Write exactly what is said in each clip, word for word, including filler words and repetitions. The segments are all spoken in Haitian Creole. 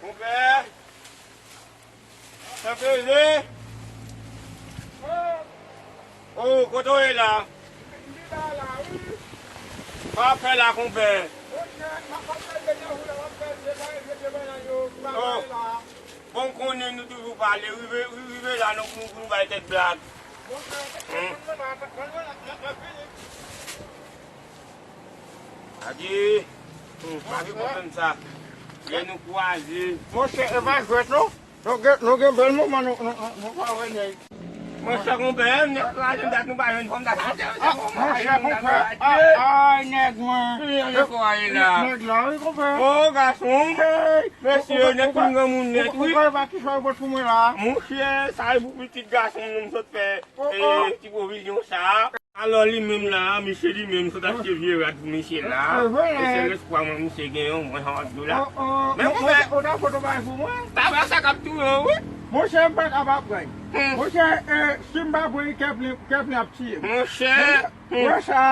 Konpè, sa feze? O, kote w ye la? Pa fè la, konpè. O, bon, m konnen nou toujou pale. Rive, rive la, nou, nou, nou bay tèt blag. Hmm. Adye. Hmm, pa gen pwoblèm sa. Lè nou kwaze. Monchè, e pa jwèt non. Nou gen, nou gen bèl moman, nou, nou, nou, nou pa wè nèg. Monchè, konpè, nèg kraze dat nou pa jwenn fanm dat. Ah, monchè, konpè. Ah, ay, nèg mwen. Nèg la, wi, konpè. O, gason. Hey, mesye, nèg fin granmoun nèt, wi. Ou pa ki sa yo pot pou mwen la? Monchè, sa e pou pitit gason nou m sot fè. E, ti pwovizyon sa. Alò, li menm la, misye li menm sot achte vye rad pou misye la. E se lespwa mwen misye gen yon mwen sa w ap di w la. Men konpè, ou ta foto bay pou mwen? Ta wè sa k ap touye w, wi. Monchè, m pa kapab pran. Monchè, e, si m pa pran, Kevlin, Kevlin ap tiye m. Monchè. Wè sa?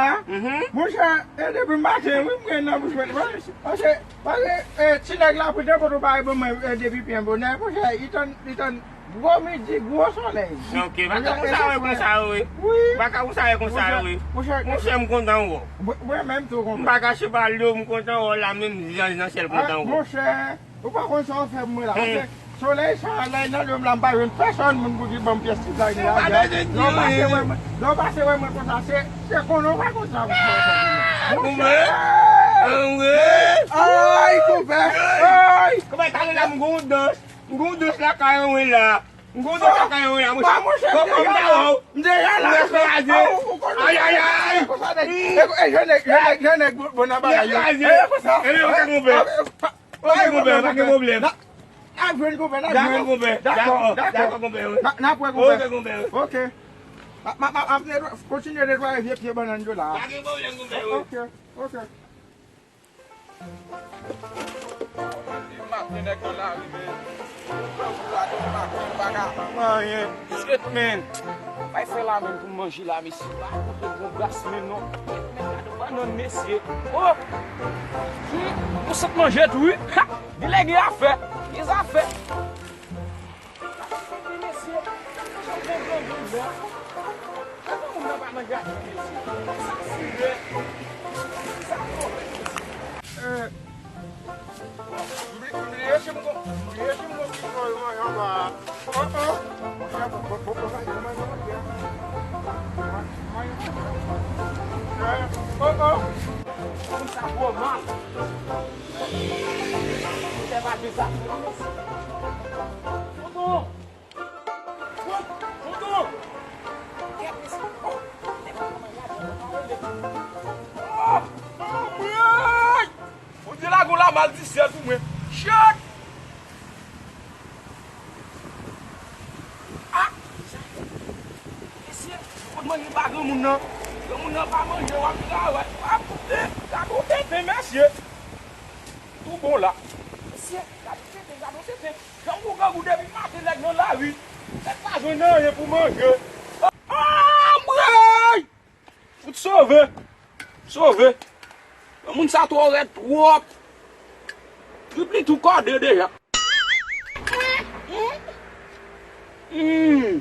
Monchè, e depi maten, wi, m gen nan bouch mwen. Paske, paske, e, ti nèg la pran de foto bay pou mwen, e, depi byen bonè. Monchè, li tann, li tann. Gwo midi, gwo solèy. Ok, m pa ka konsa wè konsa yo, wi. Wi. M pa ka konsa wè konsa yo, wi. Monchè, monchè, m kontan wè w. Mwen, mwen menm tou kontan. M pa kache pale w, m kontan wè w la menm jan nan syèl kontan wè w. Monchè, ou pa konn sa w fè mwen la. Paske solèy sa a, lè nan lè m la, m pa jwenn pèsonn moun pou di ban m pyès ti blag la. Lè w pase wè mwen, lè w pase wè mwen konsa, se, se konnen w pa konn sa w fè. Monchè. Ay, konpè. Ay. Konpè, talè la m gon dans. M gon dans lakay mwen la. M gon dans lakay mwen la, monchè. Kòkò m ta wè w. M deja la. M kraze. Ay, ay, ay. Jènèg, jènèg, jènèg, bon nan bagay yo. M kraze. E yo, konpè. Ok, konpè, pa gen pwoblèm. N ap jwenn, konpè, n ap jwenn. Dakò, konpè. Dakò, dakò, konpè, wi. N ap wè, konpè. Ok, konpè, wi. Ok. M ap, m ap, m ap netwa-, kontinye netwaye vye pye bannann yo la. Pa gen pwoblèm, konpè, wi. Ok, ok. Li maten nèg nan lari, men. Kangou la, li maten, li pa ka fè anyen. Shit, man. Bay fè la, men, pou m manje la, mesye. Pa koute bon gras, men, non. Men, gade bannann, mesye. Oh! Hmm, ou sot manje tou, wi. Ha! Di lè gen afè. Gen zafè. Mesye, sa w konn grangou la? Kòman moun nan pa manje atik, mesye? Sa sirè. Sa sirè. Eh. M bli-, m bliye si m gon, m bliye si m gon ti fòy manje anba a. Oh, oh. Monchè, bon, bon, bon, bon, manje, manje, manje. Eh, oh, oh. Moun sa twò mal. Monchè, pa di sa. Tonton! Tonton! Bondye lage yon lamaldiksyon sou mwen. Shit! Ah! Mesye, kot manje pa granmoun nan? Granmoun nan pa manje, w ap travay, w ap koute. Gade yon tenten, mesye. Tou bon la. Mesye, gade yon tenten, gade yon tenten. Grangou, grangou, depi maten nèg nan lari. Nèg pa jwenn anyen pou manje. Anmwey! Fout sove. Sove. Granmoun sa twò rèd twòp. Trip li tou kòde deja. Hmm.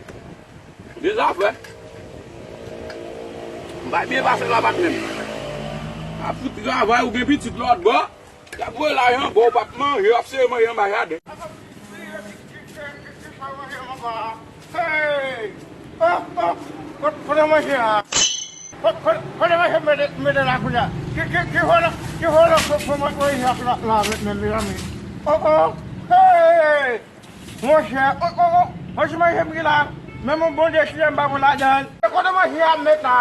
Dezafè. M pa byen pase la pat menm. Ap fout travay ou gen pitit lòt bò. Y ap voye lajan ba w, w p ap manje, w ap sere manje anba jaden. Hey! Oh, oh! Kot, kote manje a? Kot, kot, kote manje m mete, mete la kounye a? Ki, ki, ki vòlò, ki vòlò pou, pou mwen voye la, la, la, men, men, mezanmi. Oh, oh! Hey! Monchè, oh, oh, oh, manje, manje m gen la. Menm yon bon de chilè m pa pran ladan l. Kote manje a m met la?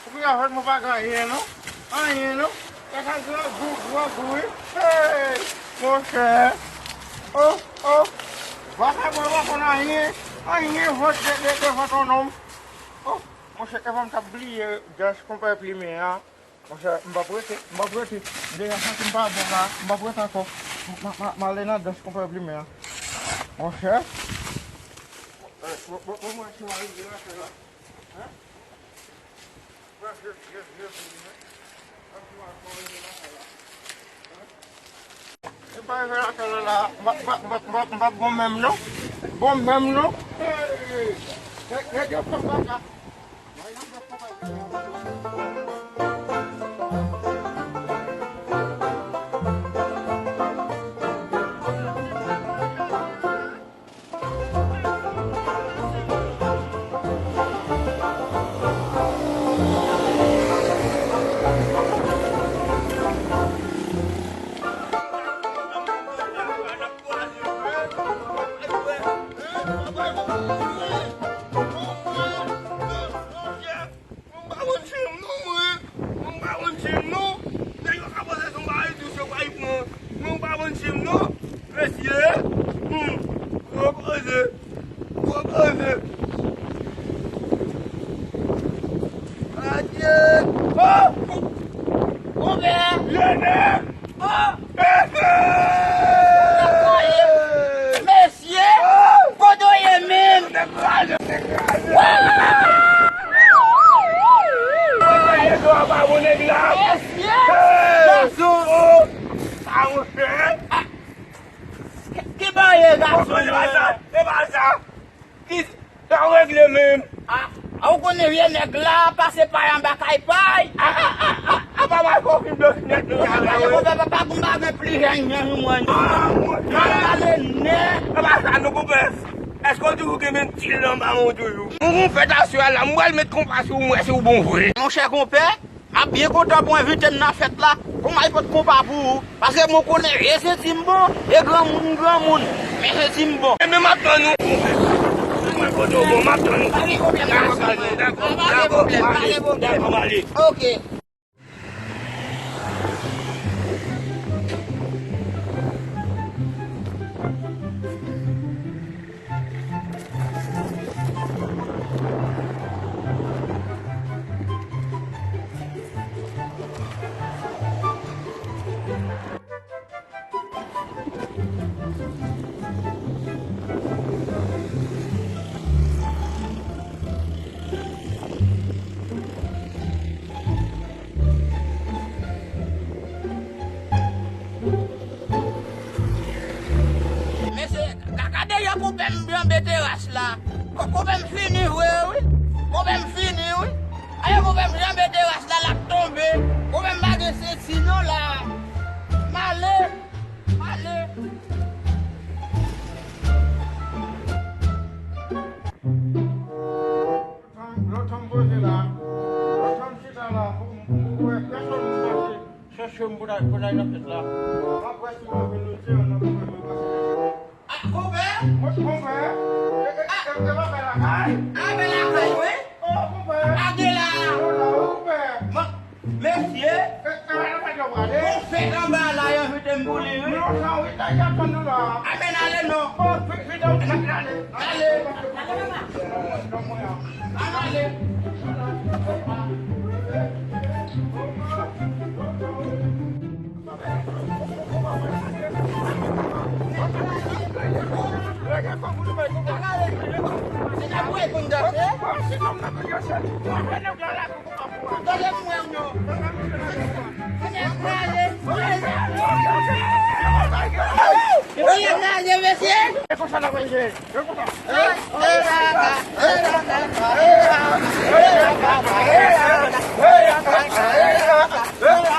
Pou kounya fèt mwen pa gen anyen non. Anyen non. Kaka grangou, grangou wi. Hey! Monchè. Oh, oh. Vakabon pa konn anyen. Anyen vant de, de, devan ton nonm. Oh, monchè, evan m t ap bliye dans konpè Plimen an. Monchè, m p ap rete, m p ap rete. M deja santi m pa bon la, m p ap rete ankò. M, m, m, m ale nan dans konpè Plimen an. Monchè. Eh, bon, bon, bon, mwen, si w a rive la, fè la. Hein? E pa rive lakay la, la, m p ap, m p ap, m p ap, m p ap, m p ap bon menm non. Bon menm non. Hey! Nèg, nèg yo fè m baka. Mesye! Kote w ye menm? Mesye! Gason! Ki bagay gason? Ki sa w regle menm? A, a, ou konnen vye nèg la pase pay anba kay pay. A, a, a, a, a, pa mal fè w fin blanch nèt non. Pale konpè, papa, konpè gen pli jèn jan nou mwen. A, mwen. Pale nèt. E pa sa non konpè. Èske w toujou gen menm stil anba men w toujou? M gon fèt aswè a la, m pral met konpa sou ou, m wè si w bon vre. Monchè konpè, m ap byen kontan pou w envite m nan fèt la. Kòman li pot konpa pou ou? Paske mwen konnen e senti m bon, e granmoun m granmoun, men senti m bon. Enben m ap tann ou. Mwen kote w bon, m ap tann ou. Pa gen pwoblèm, dakò, dakò, dakò, m ale, dakò, m ale. Ok. Mesye, ga-, gade jan konpè m janbe teras la. Ko-, konpè m fini vre, wi. Konpè m fini, wi. Ayo, konpè m janbe teras la, l ap tonbe. Konpè m pa gen senti non la. M ale, m ale. Lontan, lontan m poze la, lontan m chita la, pou, pou, pou wè pèsonn m pase chèche m pou n al, pou n al nan fèt la. M ap wè si m ap vin nou di yon nonm mwen, mwen pase chèche. A, konpè? Mwen, konpè? E, e, e, e, e pa bèl lakay? A, bèl lakay, wi. O, konpè. A, gen la. O, la, o, konpè. Mesye, bon fèt anba la, yo envite m pou li, wi. A, men n ale non. Ale. Ann ale. Gade mwen non. Gade mwen ale. Gade mwen ale, mesye. E konsa n ap ranje. E konsa.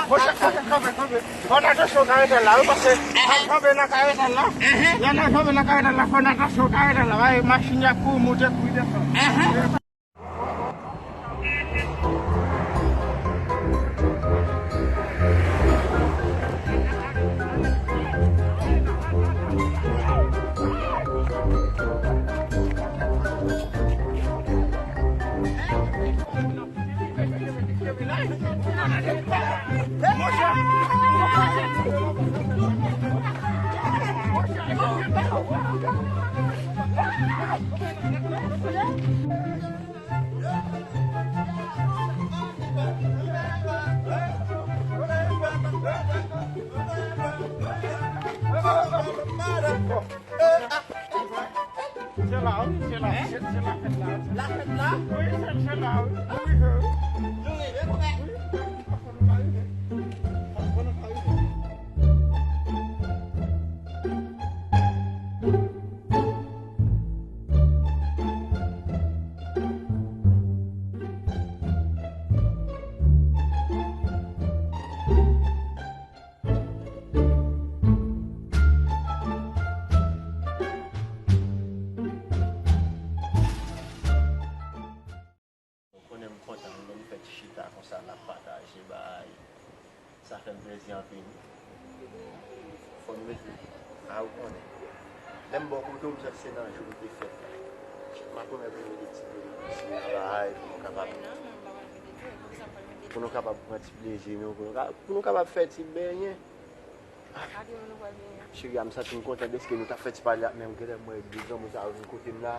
Monchè, monchè, kanpe, kanpe. Fò n atansyon karetèl la, wi, paske n ap kanpe nan karetèl la. Lè n ap kanpe nan karetèl la, fò n atansyon karetèl la. Machin y ap kouri moute, kouri desann. Se la, wi, se la, se, se la fèt la, wi. La fèt la? Wi, se, se la, wi. Nou rive, wi. Nou rive, konpè. Wi, fò nou pa rive. Fò nou pa rive. Ou konnen m kontan lè nou fè ti chita konsa, n ap pataje bagay. Sa fè m plezi anpil. Fò nou mete, a, ou konnen. Lè m bò kote w, m santi se nan jou m te fèt la. M ap pwomèt pou nou mete ti bagay pou nou kapab, pou nou kapab pran ti plezi nou, pou nou ka, pou nou kapab fè ti benyen. Cheri a, m santi m kontan dèske nou t ap fè ti pale ak men m, genlè m wè de granmoun sa yo vin kote m la.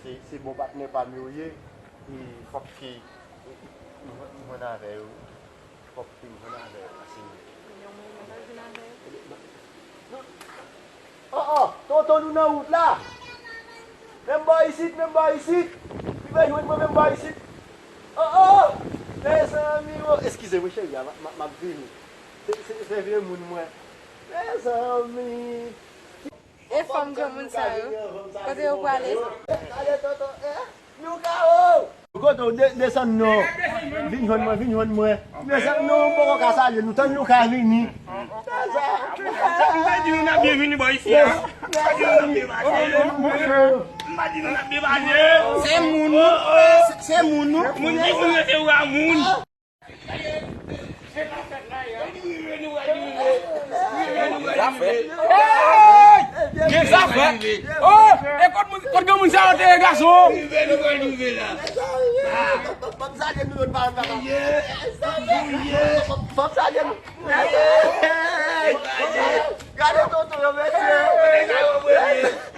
Se, se bon patnè pa m yo ye. E fòk ke m, m, m jwenn avè yo. Fòk ke m jwenn avè yo, paske Moto nou nan wout la. Menm bò isit, menm bò isit. Rive jwenn mwen menm bò isit. Oh, oh! Mezanmi, oh! Eskize mwen, cheri, a, m, m, m ap vini. Se, se, se vye moun mwen. Mezanmi! E fanm granmoun sa yo? Kote yo prale? Ale, tonton, eh? Louka, oh! Kote w de-, desann non. Vin jwenn mwen, vin jwenn mwen. Mezanmi, non, m poko ka salye nou. Tann Louka vini. M pa di nou n ap byen vini bò isi a. M pa di nou n ap byen pase. M pa di nou n ap byen pase. Se moun, se, se moun, nou. Moun ki moun yo se ou a moun. Hey! Gen zafè. Oh, e kot moun, kot gen moun sa yo te ye gason? Fòm sa gen nou yo pa anba. Fòm sa gen nou. Gade tonton yo, mesye.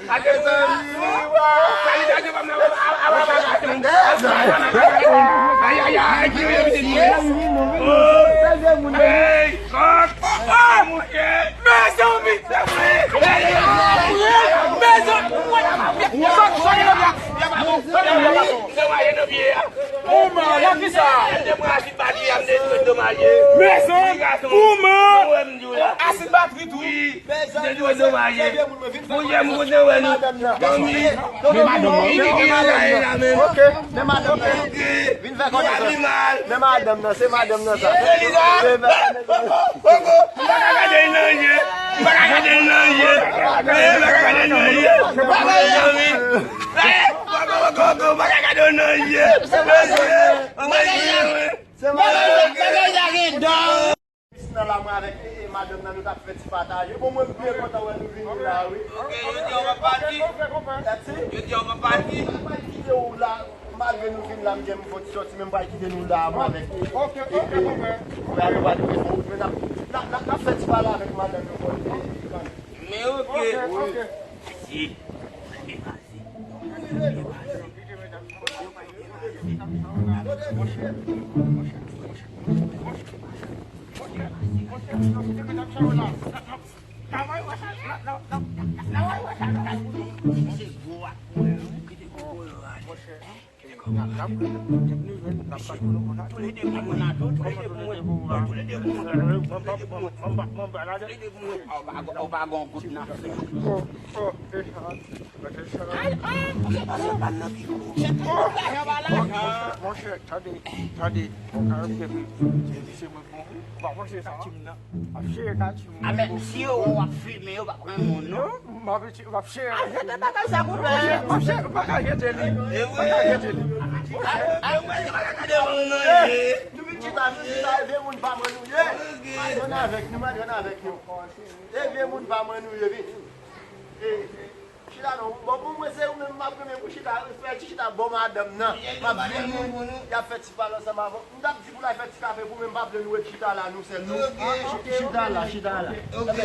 Gade zanmi. Salitasion pa m nan. Ay, ay, ay, ki yo evite nou. Hey, kòk. Mezanmi. Mezanmi. Kòk, sonnen nan pye. Kouman, la ki sa? Mezanmi, kouman? Asid batri tou. Mezanmi, se vye moun mwen vin fè konnen madanm nan. Madanm nan. Ok, men madanm nan. Vin fè konnen sa. Men madanm nan, se madanm nan sa. M pa ka gade l nan je. M pa ka gade l nan je. M pa ka gade l nan je. Mezanmi. Poko, poko, poko, pa ka gade w nan je. Mesye, mesye, wi. Se madanm nan. Bagay sa gen dan. Nan la mwen avèk, e, e, madanm nan, nou t ap fè ti pataje. Bon, mwen byen kontan wè nou vini la, wi. Ok, yo di w pa pati. Yo di w pa pati. M pral kite w la, malgre nou vin la, m gen m fò ti sòti, men m pral kite nou la, mwen avèk, e, e, e, e, frè nou pral kite w, men n ap, n ap, n ap, n ap fè ti pale avèk madanm nou, bon, e, e, kanmenm. Men ok. Wi. Mesye, mwen depanse. Ou pa gon gout nan. Ay, ay, ou se pa se pa nan pi gwo. Monchè, tande, tande. Bon, ka repete, se mwen bon. Ou pa panse sa. Ap jere katim nan. A, men si yo wè w ap fimen, yo pa pran moun, non. M ap, m ap jere. Al jete bagay sa pou mwen. M ap jere, m pa ka jete li. M pa ka jete li. Al, al, al, al, al, al, nou vin chita, vin chita, e vye moun pa mwen nou ye. M al jwenn avèk nou, m al jwenn avèk nou. E vye moun pa mwen nou ye, vin. E, chita non. Bon, pou mwen, se ou menm m ap renmen pou chita, fè ti chita bò madanm nan. M ap vini, y ap fè ti pale ansanm avè w. M t ap di pou l al fè ti kafe pou mwen, m pa vle nou ret chita la, nou sèl nou. Ok. Chita la, chita la. Ok. E,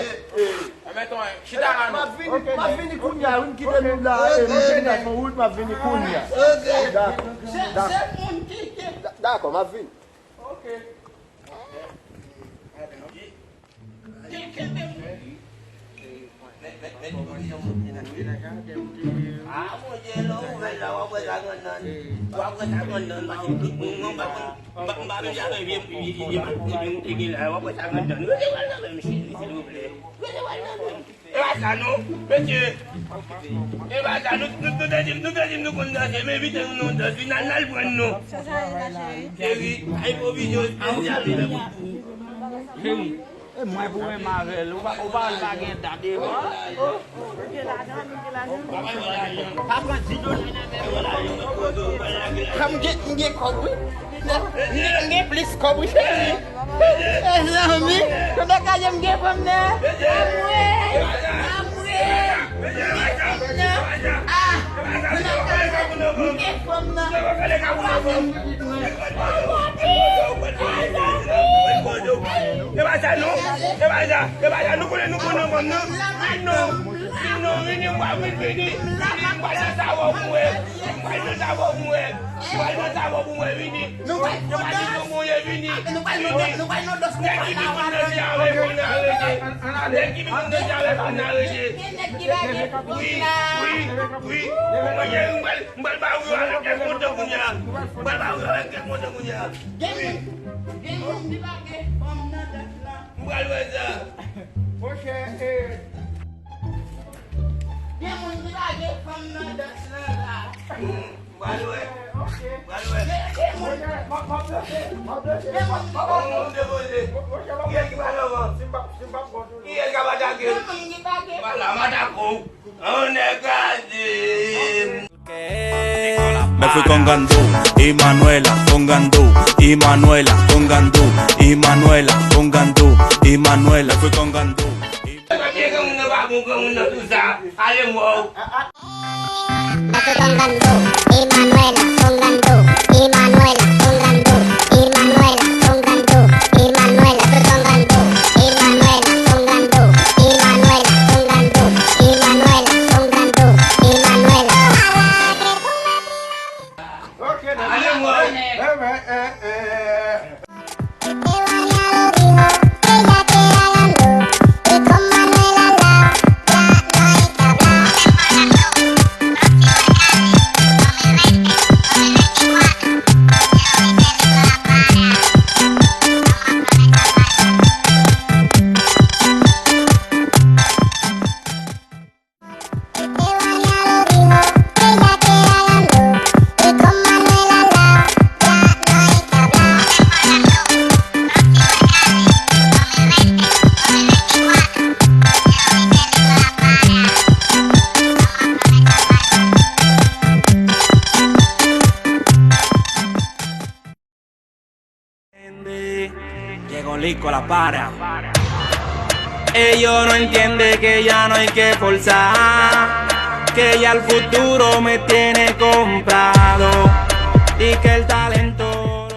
chita la, non. M ap vini, m ap vini kounye a, wi, m kite nou la, e, nou te nan fon wout, m ap vini kounye a. Ok. Dakò. Se, se moun ki, ki Dakò, m ap vini. Ok. Li kenbe m. Ah, Bondye, lè w ouvè l la, w ap wè sa grannann. W ap wè sa grannann, paske tout moun, mwen pa konn, m pa, m pa menm jan avè vye, vye, vye, vye, vye moun te gen la, w ap wè sa grannann. Resevwa l nan men m, cheri, silvouplè. Resevwa l nan men m. E pa sa non, mesye. E pa sa, nou, nou, nou te di, nou te di nou konn danse, men envite nou nan dans, wi, n al, n al pran nou. Sa sa ye la, cheri? Cheri, ay pwovizyon espesyal nou fè pou ou. Cheri, e mwen pou menm avè l, ou pa, ou pa wè l pa gen dan devan? Pa pran di dola nan men mwen. Kòm gen, m gen kòb, wi. M gen, m gen plis kòb, wi, cheri. Mezanmi, kote kaje m gen fanm nan? Amwe! Amwe! Nan! Ah! Kote kaje m gen fanm nan? E pa sa non, e pa sa, e pa sa, nou konnen nou pran nan fanm nan. Non. Non, vini, m pral vin, vini. Vini, m pral nan savo pou mwen. M pral nan savo pou mwen. M pral nan savo pou mwen, vini. Vini, m pral di nou mouye, vini. Vini. Nèg ki vin nan dèyè avè fò n arete. Nèg ki vin nan dèyè avè fò n arete. Wi, wi, wi. Mwen, m pral, m pral ba ou yo avèk kèk moto kounye a. M pral ba ou yo avèk kèk moto kounye a. Wi. M pral wè sa. Monchè, e, gen moun ki lage fanm nan dans lan la. M pral wè. M pral wè. Gen, gen moun. Monchè, m ap, m ap danse, m ap danse. Gen moun ki lage. M depoze. Monchè, m ap. Kiyès ki pral anvan? Si m p ap, si m p ap bon toujou. Kiyès k ap atake? Gen moun ki lage. Vwala, m atake w. An nèg kraze. Me fui con Gandú, y Manuela con Gandú, y Manuela con Gandú, y Manuela con Gandú, y Manuela fui con Gandú. Granmoun nan pa bon, granmoun nan tou sa. Ale mò. Me fui con Gandú, y Manuela con Gandú, y Manuela con Gandú, y Manuela con Gandú, y Manuela fui con Gandú, y Manuela con Gandú, y Manuela con Gandú, y Manuela con Gandú, y Manuela. Ok, dale. Ale mò. Eh, eh, eh, eh. Esteban ya lo dijo, ella quiere hablando, y con Manuela la, ya no hay que hablar. Esteban ya lo dijo, ella quiere hablando, y con Manuela la, ya no hay que hablar. Llegó Lico La Para. Ellos no entienden que ya no hay que forzar, que ya el futuro me tiene comprado y que el talento